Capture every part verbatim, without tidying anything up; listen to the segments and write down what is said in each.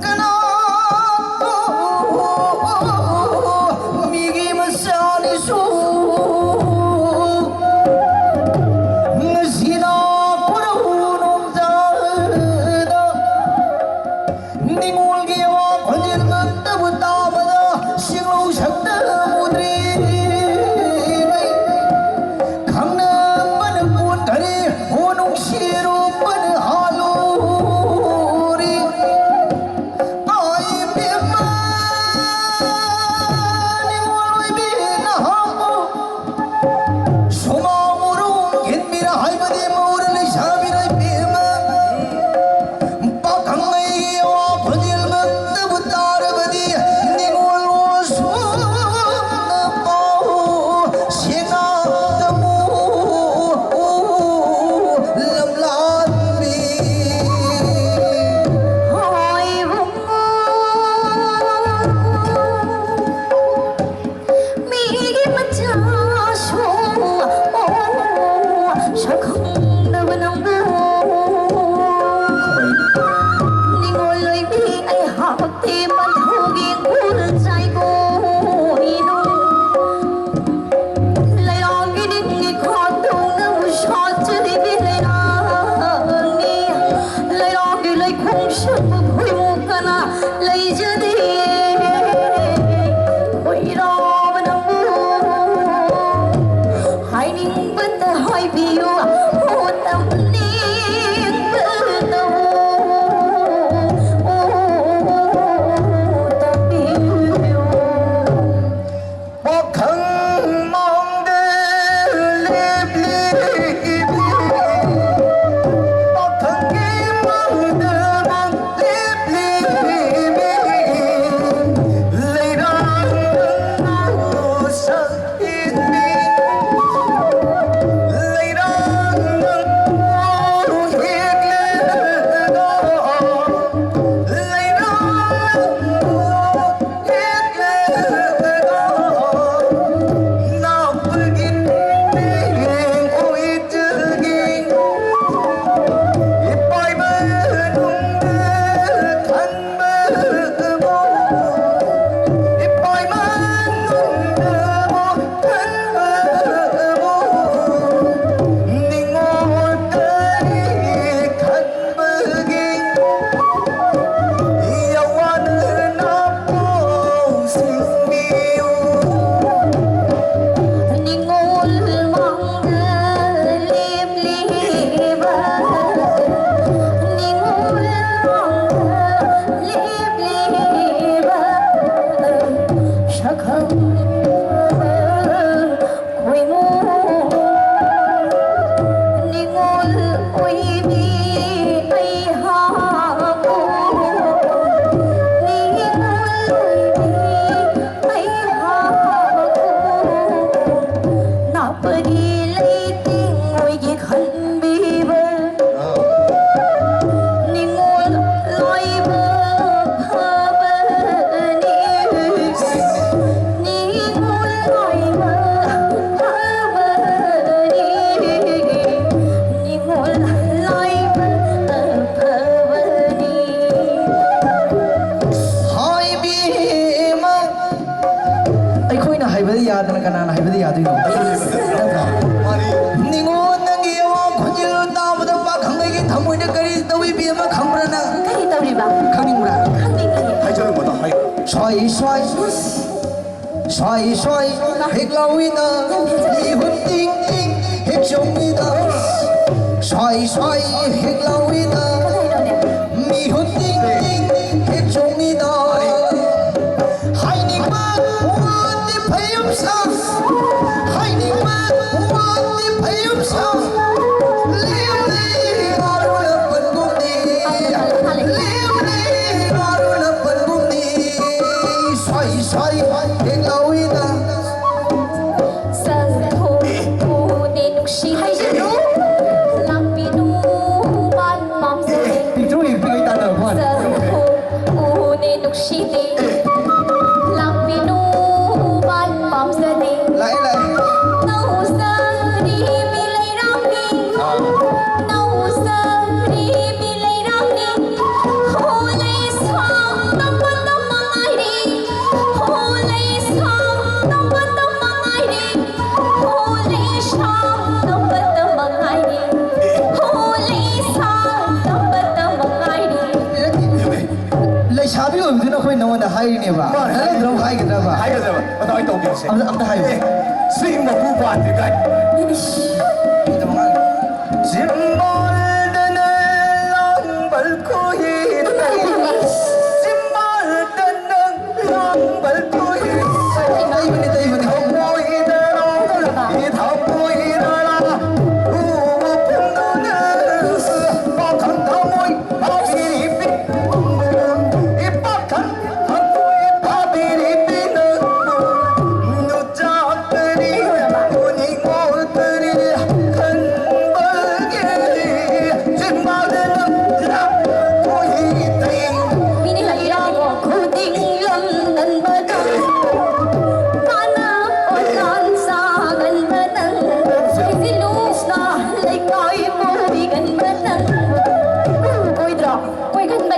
ꯀꯅꯥꯅꯣ ꯃꯤꯒꯤ ꯃꯆꯥꯅꯤꯁꯨ ꯉꯁꯤꯅ ꯈꯨꯔꯧ ꯅꯣꯡꯖꯥꯗ ꯅꯤꯉꯣꯜꯒꯤ ꯋꯥ ꯈꯣꯟꯖꯦꯜ ꯉꯛꯇꯕꯨ ꯇꯥꯕꯗ ꯁꯦꯡꯂꯧ ꯁꯛꯇ ꯃꯨꯗ꯭ꯔꯤ ꯈꯪꯅꯕꯅ ꯀꯣꯟꯊꯔꯤ꯫ ꯍꯣ ꯅꯨꯡꯁꯤꯔꯨꯕꯅ ꯍꯥꯜꯂꯨꯔꯤ꯫ ꯑꯥꯏ ꯏꯕꯦꯝꯃ, ꯅꯤꯉꯣꯜ ꯑꯣꯏꯕꯤ ꯅꯍꯥꯕꯨ ꯁꯨꯃꯥꯡ ꯎꯔꯨꯝ ꯏꯟꯕꯤꯔ ꯍꯥꯏꯕꯗꯤ ꯃꯧꯔ ꯂꯩꯁꯥꯕꯤꯔ ꯏꯕꯦꯝꯃ꯫ ꯄꯥꯈꯪꯉꯩꯒꯤ ꯋꯥ ꯈꯣꯟꯖꯦꯜ ꯉꯛꯇꯕꯨ ꯇꯥꯔꯕꯗꯤ ꯅꯤꯉꯣꯜ ꯑꯣꯁꯨꯝꯅ ꯄꯥꯎ ꯁꯦꯡꯅ ꯇꯝꯃꯨ꯫ ꯂꯝꯂꯥꯟ ꯑꯣꯏꯕꯤ ꯑꯩꯍꯥꯛꯄꯨ, ꯅꯤꯡꯉꯣꯜ ꯑꯣꯏꯕꯤ ꯑꯩꯍꯥꯛꯄꯨ, ꯅꯥꯄꯗꯤ ꯂꯩꯇꯦꯡ ꯑꯣꯏꯒꯦ ꯈꯟꯕꯤꯕ, ꯅꯤꯡꯉꯣꯜ ꯂꯥꯏꯕ ꯐꯕꯅꯤ꯫ ꯅꯤꯡꯉꯣꯜ ꯂꯥꯏꯕ ꯐꯕꯅꯤ꯫ ꯅꯤꯡꯉꯣꯜ ꯂꯥꯏꯕ ꯐꯕꯅꯤ꯫ ꯍꯥꯏꯕꯤꯃ ꯑꯩꯈꯣꯏꯅ ꯍꯥꯏꯕꯗ ꯌꯥꯗꯅ ꯀꯅꯥꯅ ꯍꯥꯏꯕꯗ ꯌꯥꯗꯣꯏꯅꯣ? ꯅꯠꯇ꯭ꯔꯥ? ꯅꯤꯡꯉꯣꯜ ꯅꯪꯒꯤ ꯑꯋꯥ ꯈꯣꯟꯖꯦꯜ ꯇꯥꯕꯗ ꯄꯥꯈꯪꯂꯩꯒꯤ ꯊꯃꯣꯏꯗ ꯀꯔꯤ ꯇꯧꯏ ꯏꯕꯦꯝꯃ ꯈꯪꯕ꯭ꯔꯥ ꯅꯪ? ꯀꯔꯤ ꯇꯧꯔꯤꯕ? ꯈꯪꯅꯤꯡꯕ꯭ꯔꯥ? ꯈꯪꯅꯤꯡꯉꯤ꯫ ꯍꯥꯏꯖꯔꯝꯕꯗꯣ ꯍꯥꯏꯌꯨ꯫ ꯁ꯭ꯋꯥꯏ ꯁ꯭ꯋꯥꯏ ꯁ꯭ꯋꯥꯏ ꯁ꯭ꯋꯥꯏ ꯍꯦꯛ ꯂꯥꯎꯏꯗ ꯃꯤꯍꯨꯟ ꯇꯤꯡ ꯇꯤꯡ ꯍꯦꯛ ꯆꯣꯡꯏꯗ ꯁ꯭ꯋꯥꯏ ꯁ꯭ꯋꯥꯏ ꯍꯦꯛ ꯂꯥꯎꯏꯗ ꯀꯗꯥꯏꯅꯣꯅꯦ? ꯃꯤꯍꯨꯟ ꯇꯤꯡ ꯇꯤꯡ ꯍꯦꯛ ꯆꯣꯡꯏꯗ ꯍꯥꯏꯅꯤꯡꯕ ꯋꯥꯗꯤ ꯐꯩꯌꯨꯝ ꯁꯥ ꯍꯥꯏꯅꯤꯡꯕ ꯋꯥꯗꯤ ꯐꯩꯌꯨꯝ ꯁꯥ ꯂꯦꯝꯂꯦ ꯉꯥꯔꯨꯅ ꯄꯟꯒꯨꯝꯅꯤ ꯂꯦꯝꯂꯦ ꯉꯥꯔꯨꯅ ꯄꯟꯒꯨꯝꯅꯤ ꯁ꯭ꯋꯥꯏ ꯁ꯭ꯋꯥꯏ ꯍꯦꯛ ꯂꯥꯎꯏꯗ ꯆꯠꯊꯣꯛꯎꯅꯦ ꯅꯨꯡꯁꯤ ꯍꯥꯏꯖꯅꯨ ꯂꯥꯛꯄꯤꯅꯨ ꯃꯥꯟ ꯄꯥꯝꯖꯔꯦ ꯄꯤꯛꯇ꯭ꯔꯨ ꯍꯦꯛ ꯄꯤꯛꯏ ꯇꯥꯟꯅꯔꯛꯄ ꯋꯥꯅꯤ꯫ ꯆꯠꯊꯣꯛꯎꯅꯦ ꯅꯨꯡꯁꯤꯗꯦ ꯂꯥꯛꯄꯤꯅꯨ ꯃꯥꯟ ꯄꯥꯝꯖꯗꯦ ꯂꯥꯛꯑꯦ ꯂꯥꯛꯑꯦ ꯅꯧꯖꯔꯤꯕꯤ ꯂꯩꯔꯥꯡꯕꯤ ꯅꯧꯖꯔꯤꯕꯤ ꯂꯩꯔꯥꯡꯕꯤ ꯍꯣ ꯂꯩ ꯁꯥꯡ ꯇꯝꯕ ꯇꯝꯕ ꯉꯥꯏꯔꯤ ꯍꯣ ꯂꯩ ꯁꯥꯡ ꯇꯝꯕ ꯇꯝꯕ ꯉꯥꯏꯔꯤ ꯍꯣ ꯂꯩ ꯁꯥꯡ ꯇꯝꯕ ꯇꯝꯕ ꯉꯥꯏꯔꯤ ꯍꯣ ꯂꯩ ꯁꯥꯡ ꯇꯝꯕ ꯇꯝꯕ ꯉꯥꯏꯔꯤ ꯂꯩꯁꯥꯕꯤ ꯑꯣꯏꯕꯗꯨꯅ ꯑꯩꯈꯣꯏ ꯅꯉꯣꯟꯗ ꯍꯥꯏꯔꯤꯅꯦꯕ ꯃꯥꯅꯦ꯫ ꯅꯠꯇ꯭ꯔꯣ ꯍꯥꯏꯒꯗ꯭ꯔꯕ ꯍꯥꯏꯒꯗ꯭ꯔꯕ ꯑꯗꯣ ꯑꯩ ꯇꯧꯒꯦꯁꯦ ꯑꯝꯇ ꯑꯝꯇ ꯍꯥꯏꯌꯨ ꯑꯦ, ꯆꯤꯡ ꯃꯄꯨ ꯄꯥꯟꯗ꯭ꯔꯤꯉꯥꯏ ꯆꯤꯝꯕꯥꯜꯗꯅ ꯂꯥꯡꯕꯜ ꯈꯨꯍꯤꯗ ꯆꯤꯝꯕꯥꯜꯗꯅ ꯂꯥꯡꯕꯜ ꯈꯨꯍꯤꯗ ꯇꯩꯕꯅꯤ ꯇꯩꯕꯅꯤ ꯊꯃꯣꯏꯗ ꯊꯃꯣꯏꯗ ꯎꯕ ꯐꯪꯗꯨꯅ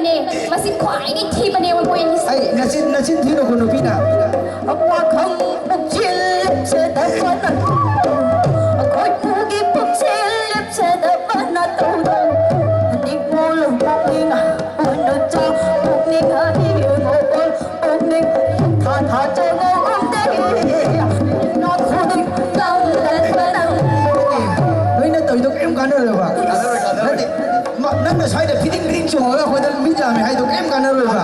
ꯃꯁꯤ ꯈ꯭ꯋꯥꯏꯗꯒꯤ ꯊꯤꯕꯅꯦ ꯃꯈꯣꯏ ꯑꯅꯤꯁꯦ꯫ ꯑꯩ ꯅꯆꯤꯟ, ꯅꯆꯤꯟ ꯊꯤꯅꯨꯀꯣ ꯅꯨꯄꯤꯅ꯫ ꯄꯥꯈꯪ ꯄꯨꯛꯆꯦꯜ ꯂꯦꯞꯆꯗꯕꯅ, ꯑꯩꯈꯣꯏꯒꯤ ꯄꯨꯛꯆꯦꯜ ꯂꯦꯞꯆꯗꯕꯅ ꯇꯧꯗꯣ꯫ ꯅꯤꯡꯉꯣꯜ ꯄꯨꯛꯅꯤꯡ ꯍꯨꯟꯗꯣꯛꯆ, ꯄꯨꯛꯅꯤꯡ ꯍꯔꯤꯕꯣꯜ ꯄꯨꯛꯅꯤꯡ ꯊꯥ ꯊꯥ ꯆꯉꯧ ꯎꯝꯗꯦ꯫ ꯅꯈꯨꯗꯤꯡ ꯂꯝꯗꯠꯄꯅ꯫ ꯅꯣꯏꯅ ꯇꯧꯔꯤꯗꯣ ꯀꯔꯤꯝ ꯀꯥꯟꯅꯔꯣꯏꯕ꯫ ꯅꯠꯇꯦ, ꯃ-, ꯅꯪꯅ ꯁ꯭ꯋꯥꯏꯗ ꯐꯤꯗꯤꯡ ꯐꯤꯗꯤꯡ ꯆꯣꯡꯉꯒ ꯑꯩꯈꯣꯏꯗ ꯃꯤ ꯌꯥꯝꯃꯦ ꯍꯥꯏꯗꯣ ꯀꯔꯤꯝ ꯀꯥꯟꯅꯔꯣꯏꯕ꯫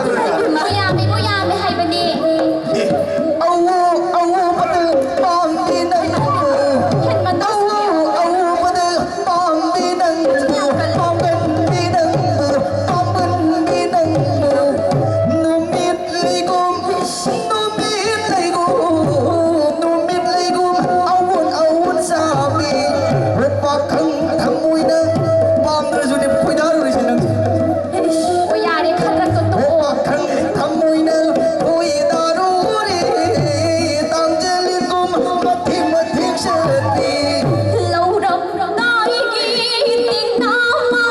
ꯃꯣꯏ ꯌꯥꯝꯃꯦ, ꯃꯣꯏ ꯌꯥꯝꯃꯦ ꯍꯥꯏꯕꯅꯦ꯫ ꯑꯦ, ꯑꯎ, ꯑꯎꯕꯗ ꯄꯥꯝꯗꯦ ꯅꯪꯕꯨ꯫ ꯍꯦꯟꯃꯟꯗ꯭ꯔꯣ? ꯑꯎ, ꯑꯎꯕꯗ ꯄꯥꯝꯗꯦ ꯅꯪꯕꯨ, ꯄꯥꯝꯒꯟꯗꯦ ꯅꯪꯕꯨ, ꯄꯥꯝꯒꯟꯗꯦ ꯅꯪꯕꯨ꯫ ꯅꯨꯃꯤꯠ ꯂꯩꯒꯨꯝ, ꯅꯨꯃꯤꯠ ꯂꯩꯒꯨꯝ, ꯅꯨꯃꯤꯠ ꯂꯩꯒꯨꯝ, ꯑꯋꯨꯟ ꯑꯋꯨꯟ ꯆꯥꯕꯤ꯫ ꯄꯥꯈꯪ ꯊꯃꯣꯏꯅ ꯄꯥꯝꯗ꯭ꯔꯁꯨꯅꯦ ꯈꯣꯏꯗꯥꯔꯨꯔꯤꯁꯦ ꯅꯪꯁꯦ꯫ ꯑꯣ, ꯌꯥꯔꯦ, ꯈꯗ꯭ꯔꯛꯇꯣ ꯇꯣꯛꯑꯣ꯫ ꯄꯥꯈꯪ ꯊꯃꯣꯏꯅ ꯈꯣꯏꯗꯥꯔꯨꯔꯦ, ꯇꯥꯡꯖꯂꯤꯒꯨꯝ ꯃꯊꯦꯛ ꯃꯊꯦꯛ ꯁꯦꯠꯂꯛꯄꯤ꯫ ꯂꯧꯔꯝꯗꯥꯏꯒꯤ ꯇꯤꯡꯅꯕ,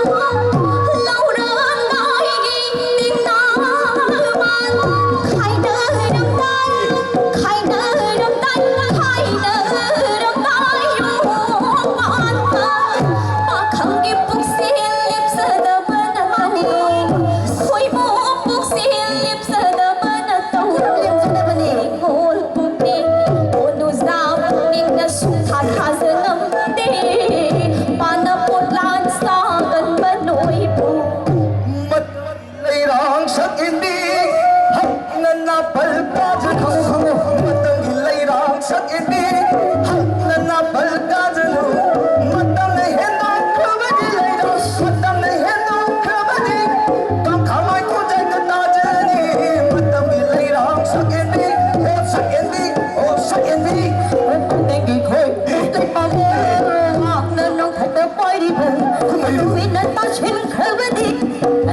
ꯂꯧꯔꯝꯗꯥꯏꯒꯤ ꯇꯤꯡꯅꯕ, ꯈꯥꯏꯅꯔꯝꯗꯥꯏ, ꯈꯥꯏꯅꯔꯝꯗꯥꯏ, ꯈꯥꯏꯅꯔꯝꯗꯥꯏ ꯌꯣꯡ ꯄꯥꯟꯕ꯫ ꯄꯥꯈꯪꯒꯤ ꯄꯨꯛꯆꯦꯜ ꯂꯦꯞꯆꯗꯕꯅ ꯇꯧꯔꯣ, ꯈꯣꯏꯕꯣ ꯄꯨꯛꯆꯦꯜ ꯂꯦꯞꯆꯗꯕꯅ ꯇꯧꯔꯣ꯫ ꯂꯦꯞꯆꯗꯕꯅꯦ꯫ ꯅꯤꯡꯉꯣꯜ ꯄꯨꯛꯅꯤꯡ, ꯀꯣꯅꯨꯖꯥ ꯄꯨꯛꯅꯤꯡꯅ ꯁꯨꯡꯊꯥ ꯊꯥꯖ ꯉꯝꯗꯦ꯫ ꯄꯥꯟꯅ ꯄꯣꯠꯂꯥꯟ ꯁꯥꯒꯟꯕ ꯅꯣꯏꯕꯨ꯫ ꯃꯠ-, ꯂꯩꯔꯥꯡ ꯁꯛ ꯏꯟꯕꯤ, ꯍꯛꯅ ꯅꯥꯄꯜ ꯀꯥꯖ ꯈꯪꯉꯨ, ꯈꯪꯉꯨ꯫ ꯃꯇꯝꯒꯤ ꯂꯩꯔꯥꯡ ꯁꯛ ꯏꯟꯕꯤ, ꯍꯛꯅ ꯅꯥꯄꯜ ꯀꯥꯖꯅꯨ꯫ ꯃꯇꯝꯅ ꯍꯦꯟꯗꯣꯛꯈ꯭ꯔꯕꯗꯤ ꯂꯩꯔꯥꯡ, ꯃꯇꯝꯅ ꯍꯦꯟꯗꯣꯛꯈ꯭ꯔꯕꯗꯤ ꯀꯥꯡꯈꯥ ꯃꯩꯈꯨ ꯖꯥꯏꯇ ꯇꯥꯖꯅꯤ꯫ ꯃꯇꯝꯒꯤ ꯂꯩꯔꯥꯡ ꯁꯛ ꯏꯟꯕꯤ, ꯑꯣ ꯁꯛ ꯏꯟꯕꯤ, ꯑꯣ ꯁꯛ ꯏꯟꯕꯤ꯫ ꯅꯪꯒꯤ ꯈꯣꯏ ꯂꯩꯄꯥꯛ ꯉꯥꯛꯅ ꯅꯣꯡꯊꯛꯇ ꯄꯥꯏꯔꯤꯕ ꯅꯨꯃꯤꯠꯅ ꯇꯥꯁꯤꯟꯈ꯭ꯔꯕꯗꯤ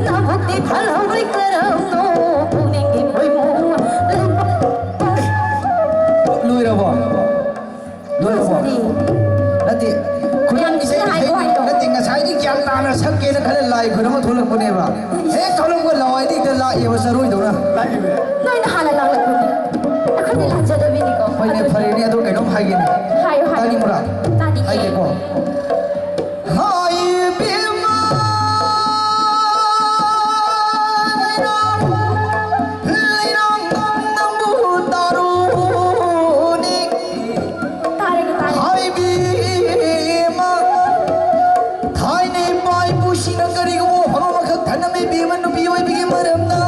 ꯅꯕꯨꯛꯇꯤ ꯊꯜꯍꯧꯔꯣꯏ ꯀꯔꯝꯅꯣ? ꯄꯨꯛꯅꯤꯡꯒꯤ ꯈꯣꯏꯃꯨ ꯂꯩꯄꯥꯛ ꯂꯣꯏꯔꯕꯣ? ꯂꯣꯏꯔꯕꯣ? ꯁꯣꯔꯤ꯫ ꯅꯠꯇꯦ, ꯈꯨꯗꯝ ꯌꯥꯝ ꯏꯁꯩ ꯊꯤꯅ ꯍꯥꯏꯀꯣ, ꯍꯩꯕ ꯍꯥꯏꯀꯣ꯫ ꯅꯠꯇꯦ, ꯉꯁꯥꯏꯗꯤ ꯒ꯭ꯌꯥꯟ ꯇꯥ ꯁꯛꯀꯦꯅ ꯈꯜꯂ ꯂꯥꯏ ꯈꯨꯔꯨꯝꯕ ꯊꯣꯛꯂꯛꯄꯅꯦꯕ꯫ ꯍꯦꯛ ꯊꯣꯛꯂꯛꯄ ꯂꯋꯥꯏꯗ ꯍꯦꯛꯇ ꯂꯥꯛꯑꯦꯕ ꯆꯔꯣꯏꯗꯧꯅ꯫ ꯂꯥꯛꯏꯕ꯫ ꯅꯣꯏꯅ ꯍꯥꯟꯅ ꯂꯥꯛꯂꯛꯄꯅꯦ꯫ ꯑꯩꯈꯣꯏꯗꯤ ꯂꯥꯟꯖꯗꯕꯤꯅꯤꯀꯣ꯫ ꯍꯣꯏꯅꯦ, ꯑꯗꯨꯗꯤ ꯐꯔꯦꯅꯦ, ꯑꯗꯣ ꯀꯩꯅꯣꯝ ꯍꯥꯏꯒꯦꯅꯦ꯫ ꯍꯥꯏꯌꯨ, ꯍꯥꯏꯌꯨ꯫ ꯇꯥꯅꯤꯡꯕ꯭ꯔꯥ? ꯇꯥꯅꯤꯡꯉꯦ꯫ ꯍꯥꯏꯒꯦꯀꯣ꯫ ꯍꯥꯏ ꯏꯕꯦꯝꯃ, ꯂꯩꯔꯥꯡ, ꯂꯩꯔꯥꯡ ꯅꯪꯕꯨ ꯇꯥꯔꯨꯅꯤ꯫ ꯇꯥꯔꯒꯦ, ꯇꯥꯔꯒꯦ꯫ ꯍꯥꯏꯕꯤꯃ, ꯊꯥꯏꯅ ꯏꯄꯥ ꯏꯄꯨꯁꯤꯡꯅ ꯀꯔꯤꯒꯨꯝꯕ ꯋꯥꯐꯝ ꯑꯃꯈꯛ ꯊꯅꯝꯃꯤ ꯏꯕꯦꯝꯃ, ꯅꯨꯄꯤ ꯑꯣꯏꯕꯒꯤ ꯃꯔꯝꯅ꯫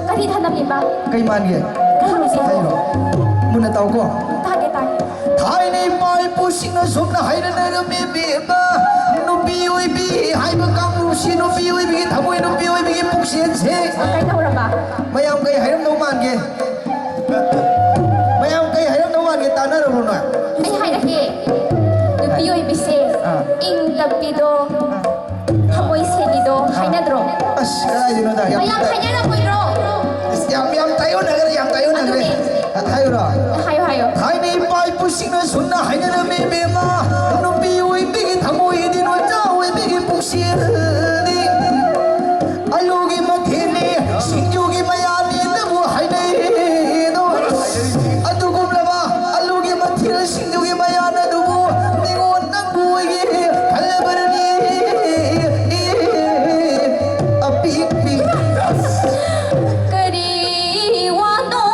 ꯀꯔꯤ ꯊꯅꯝꯃꯤꯕ? ꯀꯩ ꯃꯥꯟꯒꯦ? ꯀꯔꯤ ꯍꯧꯖꯤꯛ? ꯍꯥꯏꯔꯣ꯫ ꯃꯨꯟꯅ ꯇꯥꯎꯀꯣ꯫ ꯇꯥꯒꯦ, ꯇꯥꯒꯦ꯫ ꯊꯥꯏꯅ ꯏꯄꯥ ꯏꯄꯨꯁꯤꯡꯅ ꯁꯨꯝꯅ ꯍꯥꯏꯅꯅꯔꯝꯃꯤ ꯏꯕꯦꯝꯃ, ꯅꯨꯄꯤ ꯑꯣꯏꯕꯤ ꯍꯥꯏꯕ ꯀꯥꯡꯕꯨꯁꯤ, ꯅꯨꯄꯤ ꯑꯣꯏꯕꯤꯒꯤ ꯊꯃꯣꯏ, ꯅꯨꯄꯤ ꯑꯣꯏꯕꯤꯒꯤ ꯄꯨꯛꯆꯦꯜꯁꯦ꯫ ꯀꯩꯗꯧꯔꯕ? ꯃꯌꯥꯝ ꯀꯩ ꯍꯥꯏꯔꯝꯗꯧ ꯃꯥꯟꯒꯦ? ꯃꯌꯥꯝ ꯀꯩ ꯍꯥꯏꯔꯝꯗꯧ ꯃꯥꯟꯒꯦ? ꯇꯥꯟꯅꯔꯕ꯭ꯔꯣ ꯅꯣꯏ? ꯑꯩ ꯍꯥꯏꯔꯛꯀꯦ꯫ ꯅꯨꯄꯤ ꯑꯣꯏꯕꯤꯁꯦ ꯑꯥ꯫ ꯏꯪ ꯇꯞꯄꯤꯗꯣ, ꯑꯥ꯫ ꯊꯃꯣꯏ ꯁꯦꯡꯉꯤꯗꯣ ꯑꯥ꯫ ꯍꯥꯏꯅꯗ꯭ꯔꯣ? ꯑꯁ, ꯀꯗꯥꯏꯗꯅꯣꯗ? ꯌꯥꯝ ꯃꯌꯥꯝ ꯇꯥꯏ-, ꯍꯥꯏꯅꯔꯝꯃꯣꯏꯗ꯭ꯔꯣ? ꯑꯁ, ꯌꯥꯝ, ꯌꯥꯝ ꯇꯥꯏꯌꯣꯟꯅꯈ꯭ꯔꯦ, ꯌꯥꯝ ꯇꯥꯏꯌꯣꯟꯅꯈ꯭ꯔꯦ꯫ ꯑꯗꯨꯅꯦ꯫ ꯑ, ꯍꯥꯏꯌꯨꯔꯣ? ꯍꯥꯏꯌꯣ, ꯍꯥꯏꯌꯣ꯫ ꯊꯥꯏꯅ ꯏꯄꯥ ꯏꯄꯨꯁꯤꯡꯅ ꯁꯨꯝꯅ ꯍꯥꯏꯅꯔꯝꯃꯤ ꯏꯕꯦꯝꯃ, ꯅꯨꯄꯤ ꯑꯣꯏꯕꯤꯒꯤ ꯊꯃꯣꯏꯗꯤ, ꯅꯨꯄꯥ ꯑꯣꯏꯕꯤꯒꯤ ꯄꯨꯛꯆꯦꯜꯗꯤ꯫ ꯑꯂꯨꯒꯤ ꯃꯊꯦꯜꯅꯤ, ꯁꯤꯡꯖꯨꯒꯤ ꯃꯌꯥꯅꯤ ꯑꯗꯨꯕꯨ ꯍꯥꯏꯅꯩꯗꯣ꯫ ꯑꯗꯨꯒꯨꯝꯂꯕ ꯑꯂꯨꯒꯤ ꯃꯊꯦꯜ, ꯁꯤꯡꯖꯨꯒꯤ ꯃꯌꯥꯟ ꯑꯗꯨꯕꯨ ꯅꯤꯉꯣꯜ ꯅꯪꯕꯨ ꯑꯣꯏꯒꯦ ꯈꯜꯂꯕꯅꯤ꯫ ꯑꯄꯤꯛꯄꯤ꯫ ꯀꯔꯤ ꯋꯥꯅꯣ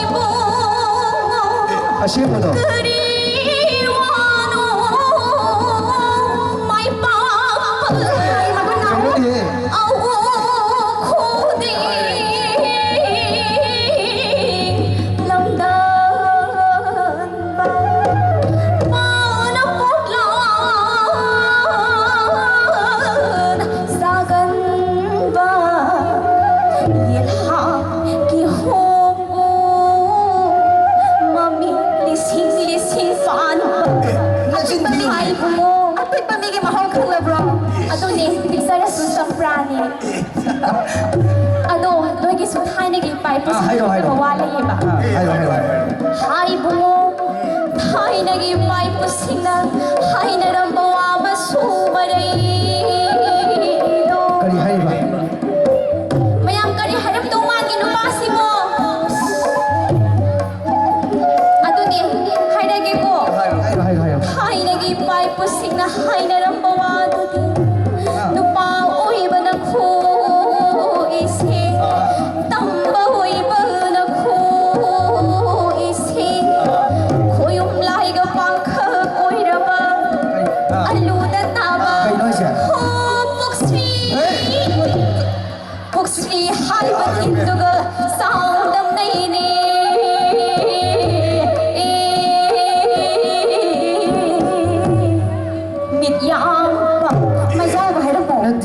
ꯏꯕꯨꯡꯉꯣ? ꯑꯁꯦꯡꯕꯗꯣ꯫ ꯀꯔꯤ ꯋꯥꯅꯣ ꯃꯥꯏ ꯄꯥꯛꯄ ꯀꯩꯅꯣꯅꯦꯍꯦ꯫ ꯑꯋꯣ ꯈꯨꯗꯤꯡ ꯂꯝꯗꯝ ꯄꯥꯎꯅ ꯄꯣꯛꯂꯥꯟ ꯁꯥꯒꯟꯕ ꯌꯦꯜꯍꯥꯡ ꯀꯤꯍꯣꯝꯕꯨ ꯃꯃꯤꯠ ꯂꯤꯁꯤꯡ ꯂꯤꯁꯤꯡ ꯄꯥꯟꯕ ꯅꯆꯤꯟ ꯊꯤꯅꯨ꯫ ꯍꯥꯏꯕꯨꯡꯉꯣ꯫ ꯑꯄꯤꯛꯄ ꯃꯤꯒꯤ ꯃꯍꯥꯎ ꯈꯪꯂꯕ꯭ꯔꯣ? ꯑꯗꯨꯅꯦ, ꯄꯤꯛꯆꯔꯁꯨ ꯆꯝꯄ꯭ꯔꯥꯅꯦ꯫ ꯑꯗꯣ ꯅꯣꯏꯒꯤꯁꯨ ꯊꯥꯏꯅꯒꯤ ꯏꯄꯥ ꯑꯥ, ꯍꯥꯏꯔꯣ, ꯍꯥꯏꯔꯣ꯫ ꯏꯄꯨꯁꯤꯡꯅ ꯋꯥ ꯂꯩꯌꯦꯕ꯫ ꯑꯥ, ꯍꯥꯏꯔꯣ, ꯍꯥꯏꯔꯣ, ꯍꯥꯏꯔꯣ꯫ ꯍꯥꯏꯕꯨꯡꯉꯣ, ꯊꯥꯏꯅꯒꯤ ꯏꯄꯥ ꯏꯄꯨꯁꯤꯡꯅ ꯍꯥꯏꯅꯔꯝꯕ ꯋꯥ ꯑꯃꯁꯨ ꯃꯔꯩ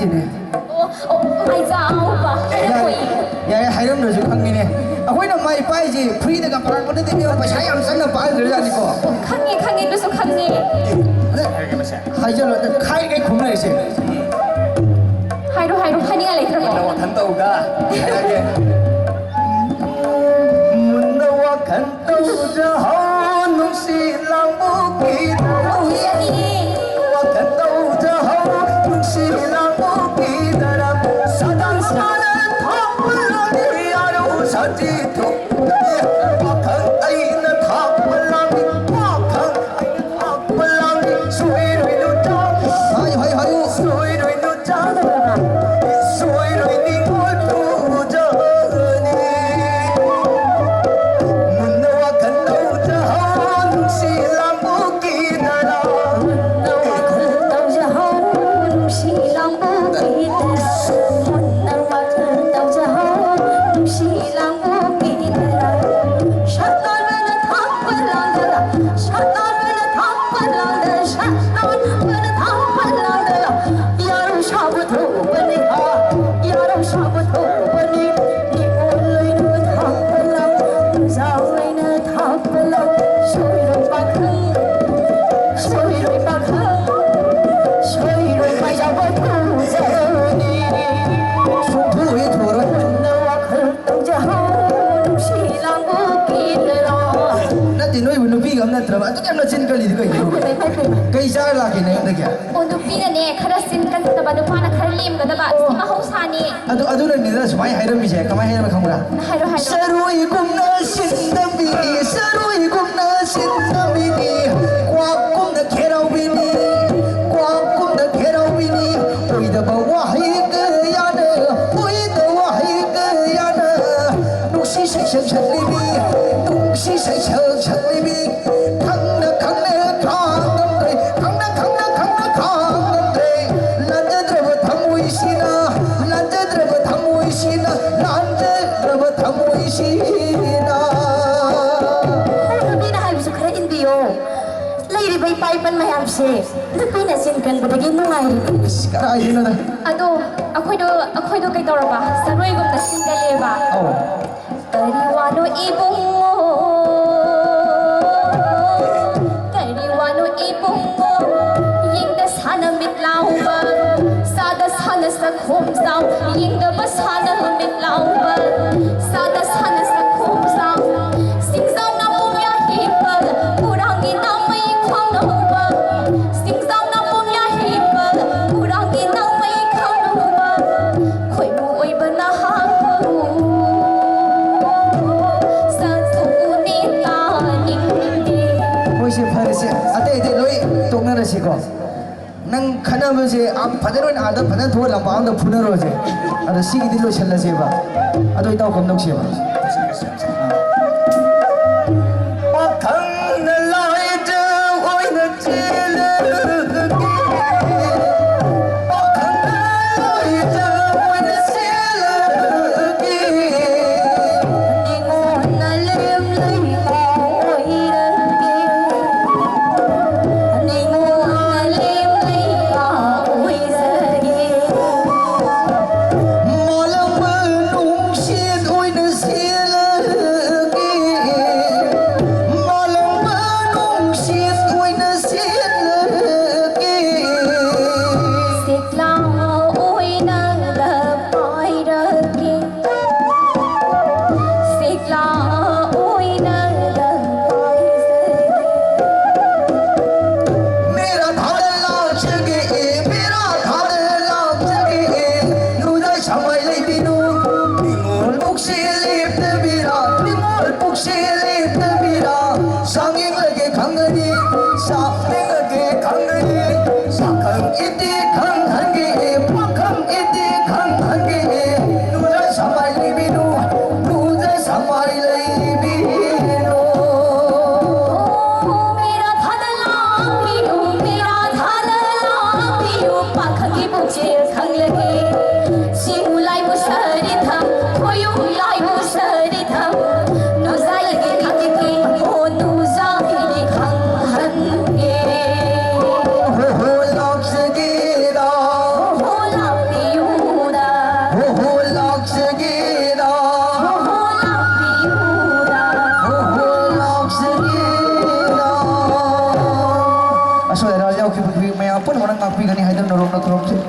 ꯑꯣ, ꯑꯣ, ꯃꯥꯏꯖꯥ ꯑꯉꯧꯕ꯫ ꯌꯥꯔꯦ, ꯌꯥꯔꯦ, ꯍꯥꯏꯔꯝꯗ꯭ꯔꯁꯨ ꯈꯪꯉꯤꯅꯦ꯫ ꯑꯩꯈꯣꯏꯅ ꯃꯥꯏ ꯄꯥꯏꯁꯦ ꯐ꯭ꯔꯤꯗꯒ ꯄꯥꯏꯔꯛꯄ ꯅꯠꯇꯦ, ꯏꯕꯦꯝꯃ, ꯄꯩꯁꯥ ꯌꯥꯝ ꯆꯪꯅ ꯄꯥꯏꯈ꯭ꯔꯖꯥꯠꯅꯤꯀꯣ꯫ ꯈꯪꯉꯦ, ꯈꯪꯉꯦ, ꯑꯗꯨꯁꯨ ꯈꯪꯉꯦ꯫ ꯍꯥꯏꯖꯜꯂꯣ, ꯑꯗ ꯈꯥꯏꯈꯩ ꯈꯨꯝ ꯂꯩꯔꯤꯁꯦ꯫ ꯍꯥꯏꯔꯣ, ꯍꯥꯏꯔꯣ, ꯍꯥꯏꯅꯤꯡꯉꯥꯏ ꯂꯩꯇ꯭ꯔꯕꯣ? ꯅꯪ ꯋꯥꯈꯜ ꯇꯧꯗ꯫ ꯍꯥꯏꯔꯒꯦ꯫ ꯃꯨꯟꯅ ꯋꯥꯈꯜ ꯇꯧꯖꯍꯧ ꯅꯨꯡꯁꯤ ꯂꯥꯡꯕꯨꯒꯤ ꯋꯥꯈꯜ ꯇꯧꯖꯍꯧ ꯅꯨꯡꯁꯤ ꯂꯥꯡꯕꯨꯒꯤ ꯗꯔꯝ ꯁꯗꯥ ꯁꯗꯥ ꯊꯣꯛꯄ ꯂꯥꯡꯕꯤ ꯌꯥꯔꯨ ꯁꯥꯊꯤ ꯊꯣꯛ ꯋꯥꯈꯜ ꯑꯩꯅ ꯊꯥꯛꯄ ꯂꯥꯡꯕꯤ ꯋꯥꯈꯜ ꯑꯩꯅ ꯊꯥꯛꯄ ꯂꯥꯡꯕꯤ ꯁꯣꯏꯔꯣꯏ ꯂꯨꯆꯥ ꯍꯥꯏꯌꯨ, ꯍꯥꯏꯌꯨ, ꯍꯥꯏꯌꯨ꯫ ꯁꯣꯏꯔꯣꯏ ꯂꯨꯆꯥ ꯁꯣꯏꯔꯣꯏ ꯅꯤꯡꯉꯣꯜ ꯊꯨꯖꯅꯤ꯫ ꯃꯨꯟꯅ ꯋꯥꯈꯜ ꯇꯧꯖꯍꯧ ꯅꯨꯡꯁꯤ ꯂꯥꯡꯕꯨꯒꯤ ꯗꯔꯥ꯫ ꯃꯨꯟꯅ ꯋꯥꯈꯜ ꯇꯧꯖꯍꯧ ꯅꯨꯡꯁꯤ ꯂꯥꯡꯕꯨꯒꯤ ꯗꯔꯥ꯫ ꯃꯨꯟꯅ ꯋꯥꯈꯜ ꯇꯧꯖꯍꯧ ꯅꯨꯡꯁꯤ ꯂꯥꯡꯕꯨꯒꯤ ꯗꯔꯥ꯫ ꯁꯛꯇꯥꯛꯅꯅ ꯊꯥꯛꯄ ꯂꯥꯡꯗꯔꯥ꯫ ꯁꯛꯇꯥꯛꯅꯅ ꯊꯥꯛꯄ ꯂꯥꯡꯗꯔꯥ꯫ ꯁꯛꯇꯥꯛꯅꯅ ꯊꯥꯛꯄ ꯂꯥꯡꯗꯔꯥ꯫ ꯌꯥꯔꯣꯏ ꯁꯥꯕ ꯊꯣꯛꯄꯅꯤ ꯍꯥ꯫ ꯌꯥꯔꯣꯏ ꯁꯥꯕ ꯊꯣꯛꯄꯅꯤ꯫ ꯅꯤꯡꯉꯣꯜ ꯂꯣꯏꯅ ꯊꯥꯛꯄ ꯂꯥꯡ꯫ ꯅꯨꯡꯖꯥꯎ ꯂꯩꯅ ꯊꯥꯛꯄ ꯂꯥꯡ꯫ ꯁꯣꯏꯔꯣꯏ ꯄꯥꯈꯪ꯫ ꯁꯣꯏꯔꯣꯏ ꯄꯥꯈꯪ꯫ ꯁꯣꯏꯔꯣꯏ ꯃꯥꯏꯖꯥꯎꯕ ꯊꯨꯖꯅꯤ꯫ ꯁꯨꯡꯊꯨ ꯍꯦꯛ ꯊꯨꯔꯣꯏ꯫ ꯃꯨꯟꯅ ꯋꯥꯈꯜ ꯇꯧꯖꯍꯧ ꯅꯨꯡꯁꯤ ꯂꯥꯡꯕꯨꯒꯤ ꯗꯔꯥ꯫ ꯅꯠꯇꯦ, ꯅꯣꯏꯕꯨ ꯅꯨꯄꯤꯒ ꯑꯃ ꯅꯠꯇ꯭ꯔꯕ? ꯑꯗꯨꯛ ꯌꯥꯝꯅ ꯆꯤꯟ ꯀꯜꯂꯤꯗꯨ ꯀꯩꯒꯤꯅꯣ? ꯍꯥꯏꯐꯦꯠ, ꯍꯥꯏꯐꯦꯠ꯫ ꯀꯩ ꯆꯥꯔ ꯂꯥꯛꯀꯦ ꯅꯌꯨꯝꯗꯒꯤ? ꯑꯣ, ꯅꯨꯄꯤꯅꯅꯦ ꯈꯔ ꯆꯤꯟ ꯀꯟꯒꯗꯕ, ꯅꯨꯄꯥꯅ ꯈꯔ ꯂꯦꯝꯒꯗꯕ, ꯑꯁꯤ ꯃꯍꯧꯁꯥꯅꯤ꯫ ꯑꯗꯨ, ꯑꯗꯨꯅꯅꯤꯗꯅ ꯁꯨꯃꯥꯏꯅ ꯍꯥꯏꯔꯝꯃꯤꯁꯦ꯫ ꯀꯃꯥꯏꯅ ꯍꯥꯏꯔꯝꯃꯤ ꯈꯪꯕ꯭ꯔꯥ? ꯍꯥꯏꯔꯣ, ꯍꯥꯏꯔꯣ꯫ ꯆꯔꯣꯏꯒꯨꯝꯅ ꯁꯤꯟꯅꯕꯤ, ꯆꯔꯣꯏꯒꯨꯝꯅ ꯁꯤꯟꯅꯕꯤꯅꯤ, ꯀ꯭ꯋꯥꯛꯀꯨꯝꯅ ꯈꯦꯔꯥꯎꯕꯤꯅꯤ, ꯀ꯭ꯋꯥꯛꯀꯨꯝꯅ ꯈꯦꯔꯥꯎꯕꯤꯅꯤ, ꯑꯣꯏꯗꯕ ꯋꯥꯍꯩ ꯀꯌꯥꯅ, ꯑꯣꯏꯗꯕ ꯋꯥꯍꯩ ꯀꯌꯥꯅ, ꯅꯨꯡꯁꯤ ꯁꯩꯁꯛ ꯁꯛꯂꯤꯕꯤ, ꯅꯨꯡꯁꯤ ꯁꯩꯁꯛ ꯁꯛꯂꯤꯕꯤ, ꯈꯪꯅ ꯈꯪꯅ ꯈꯥꯡꯉꯝꯗ꯭ꯔꯦ, ꯈꯪꯅ ꯈꯪꯅ ꯈꯪꯅ ꯈꯥꯡꯉꯝꯗ꯭ꯔꯦ, ꯂꯥꯟꯖꯗ꯭ꯔꯕ ꯊꯃꯣꯏꯁꯤꯅ, ꯂꯥꯟꯖꯗ꯭ꯔꯕ ꯊꯃꯣꯏꯁꯤꯅ, ꯂꯥꯟꯖꯗ꯭ꯔꯕ ꯊꯃꯣꯏꯁꯤꯅ꯫ ꯁꯦ, ꯅꯨꯄꯤꯅ ꯆꯤꯟ ꯀꯟꯕꯗꯒꯤ ꯅꯨꯡꯉꯥꯏꯔꯤꯕ꯫ ꯑꯁ, ꯀꯗꯥꯏꯗꯩꯅꯣꯗ? ꯑꯗꯣ ꯑꯩꯈꯣꯏꯗꯣ, ꯑꯩꯈꯣꯏꯗꯣ ꯀꯩꯗꯧꯔꯕ? ꯁꯔꯣꯏꯒꯨꯝꯅ ꯆꯤꯟ ꯀꯜꯂꯦꯕ꯫ ꯑꯧ꯫ ꯀꯔꯤ ꯋꯥꯅꯣ ꯏꯕꯨꯡꯉꯣ? ꯀꯔꯤ ꯋꯥꯅꯣ ꯏꯕꯨꯡꯉꯣ? ꯌꯦꯡꯗ ꯁꯥꯅ ꯃꯤꯠ ꯂꯥꯎꯕ, ꯁꯥꯗ ꯁꯥꯅ ꯁꯈꯣꯝ ꯆꯥꯎ, ꯌꯦꯡꯗꯕ ꯁꯥꯅ ꯃꯤꯠ ꯂꯥꯎꯕ, ꯁꯥꯗ ꯁꯥꯅ ꯁꯈꯣꯝ ꯆꯥꯎ꯫ ꯁꯤꯡꯖꯥꯎꯅ ꯄꯨꯝꯌꯥ ꯍꯤꯞꯄ, ꯎꯔꯥꯡꯒꯤ ꯅꯥꯃꯩ ꯈ꯭ꯋꯥꯡꯅ ꯍꯧꯕ꯫ ꯁꯤꯡꯖꯥꯎꯅ ꯄꯨꯝꯌꯥ ꯍꯤꯞꯄ, ꯎꯔꯥꯡꯒꯤ ꯅꯥꯃꯩ ꯈ꯭ꯋꯥꯡꯅ ꯍꯧꯕ꯫ ꯈꯣꯏꯃꯨ ꯑꯣꯏꯕ ꯅꯍꯥꯕꯨ ꯆꯠꯊꯣꯛꯎꯅꯦ ꯇꯥꯅꯤꯡꯗꯦ꯫ ꯍꯣꯏꯁꯦ, ꯐꯔꯦꯁꯦ, ꯑꯇꯩ ꯑꯇꯩ ꯂꯣꯏ ꯇꯣꯛꯅꯔꯁꯤꯀꯣ꯫ ꯅꯪ ꯈꯠꯅꯕꯁꯦ, ꯑꯥ, ꯐꯖꯅ ꯑꯣꯏꯅ ꯑꯥꯗ ꯐꯖꯅ ꯊꯣꯛꯑ ꯂꯝꯄꯥꯛ ꯑꯃꯗ ꯐꯨꯅꯔꯣꯁꯦ꯫ ꯑꯗꯣ ꯁꯤꯒꯤꯗꯤ ꯂꯣꯏꯁꯜꯂꯁꯦꯕ꯫ ꯑꯗꯣ ꯏꯇꯥꯎ ꯀꯝꯗꯧꯁꯦꯕ? ꯄꯥꯈꯪꯅ ꯂꯥꯏꯖ ꯑꯣꯏꯅ ꯆꯦꯜꯂꯒꯦ꯫ ꯄꯥꯈꯪꯅ ꯂꯥꯏꯖ ꯑꯣꯏꯅ ꯆꯦꯜꯂꯒꯦ꯫ ꯅꯤꯉꯣꯜꯅ ꯂꯦꯝ ꯂꯩ ꯑꯣꯏꯔꯒꯦ꯫ ꯅꯤꯉꯣꯜꯅ ꯂꯦꯝ ꯂꯩꯕ ꯑꯣꯏꯖꯒꯦ꯫ ꯃꯥꯂꯪꯕ ꯅꯨꯡꯁꯤꯠ ꯑꯣꯏꯅ ꯆꯦꯜꯂꯒꯦ꯫ ꯊꯕꯛꯁꯦ